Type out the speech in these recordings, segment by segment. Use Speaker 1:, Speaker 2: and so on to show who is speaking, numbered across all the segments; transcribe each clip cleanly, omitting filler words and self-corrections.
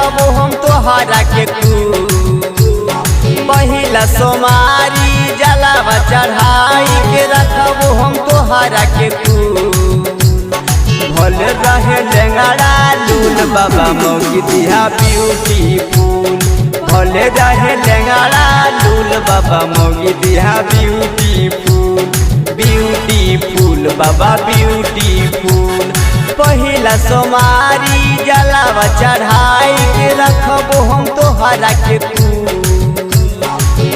Speaker 1: रखबो हम तोहरा के पहिला सोमारी जलावा चढ़ाई के रखबो हम तोहरा के भले रहे लेंगड़ा लूल बाबा मौगी दिहा ब्यूटीफुल। भले रहे लेंगड़ा लूल बाबा मौगी दिहा ब्यूटीफुल, ब्यूटीफुल बाबा ब्यूटीफुल। पहिला सोमारी जलावा चढ़ाई के रखबो हम तोहरा के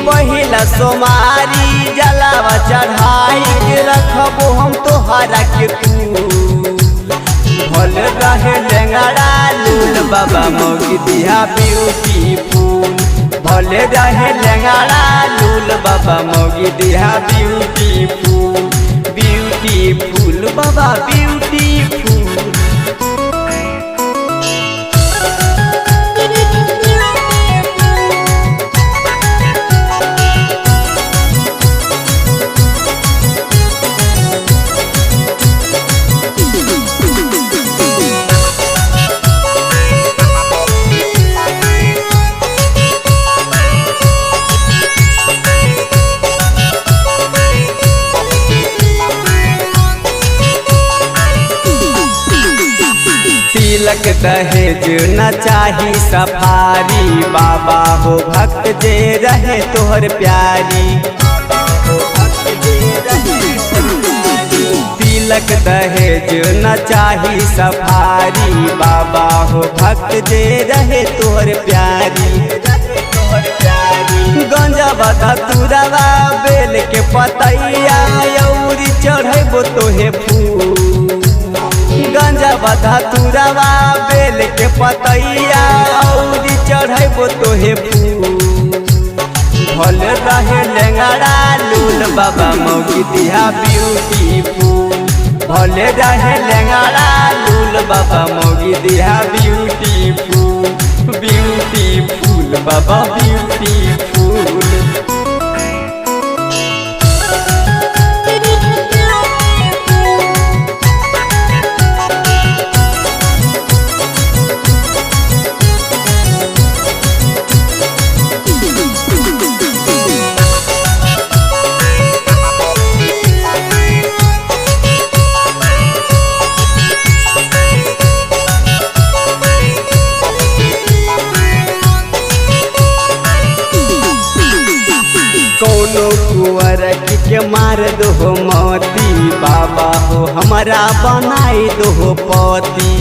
Speaker 1: पहिला सोमारी जलावा चढ़ाई के रखबो हम तोहरा के भले रहे लेंगड़ा लूल बाबा मौगी दिहा ब्यूटीफुल। भले रहे लेंगड़ा लूल बाबा मौगी दिहा ब्यूटीफुल, ब्यूटीफुल बाबा ब्यूटीफुल। तिलक दहेज न चाही सफारी बाबा हो भक्त जे रहे तोहर प्यारी। तिलक दहेज न चाही सफारी बाबा हो भक्त जे रहे तोहर प्यारी। गंजवा धतुरवा बेल के पतैया अउरी चढ़ैबो तोहे फूल। गंजवा धतुरवा बेल के पतैया अउरी चढ़ैबो तोहे फूल। भले रहे लेंगड़ा लूल बाबा मौगी दिहा ब्यूटीफुल। भले रहे लेंगड़ा लूल बाबा मौगी दिहा ब्यूटीफुल, ब्यूटीफुल बाबा ब्यूटीफुल। कौनो कुंवर के मार दो मोती बाबा हो हमारा बनाई दो पति।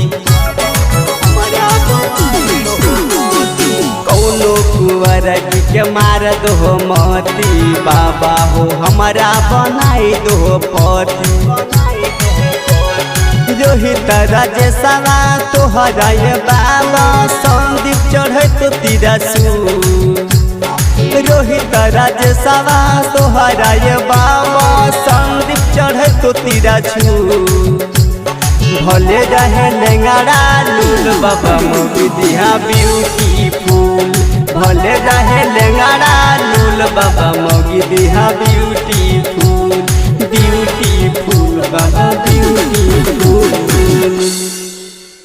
Speaker 1: कौनो कुंवर के मार दो मोती बाबा हो हमारा बनाई दो पति। रोहित राजेशवा तोहरा ये बाबा संदीप चढ़े तो तिरसू। रोहित राजेशवा तोहरा ये बाबा संदीप चढ़े तो तिरछू। भले रहे लेंगड़ा लूल बाबा मौगी दिहा ब्यूटीफुल। भले रहे लेंगड़ा लूल बाबा मौगी दिहा ब्यूटीफुल, ब्यूटीफुल बाबा।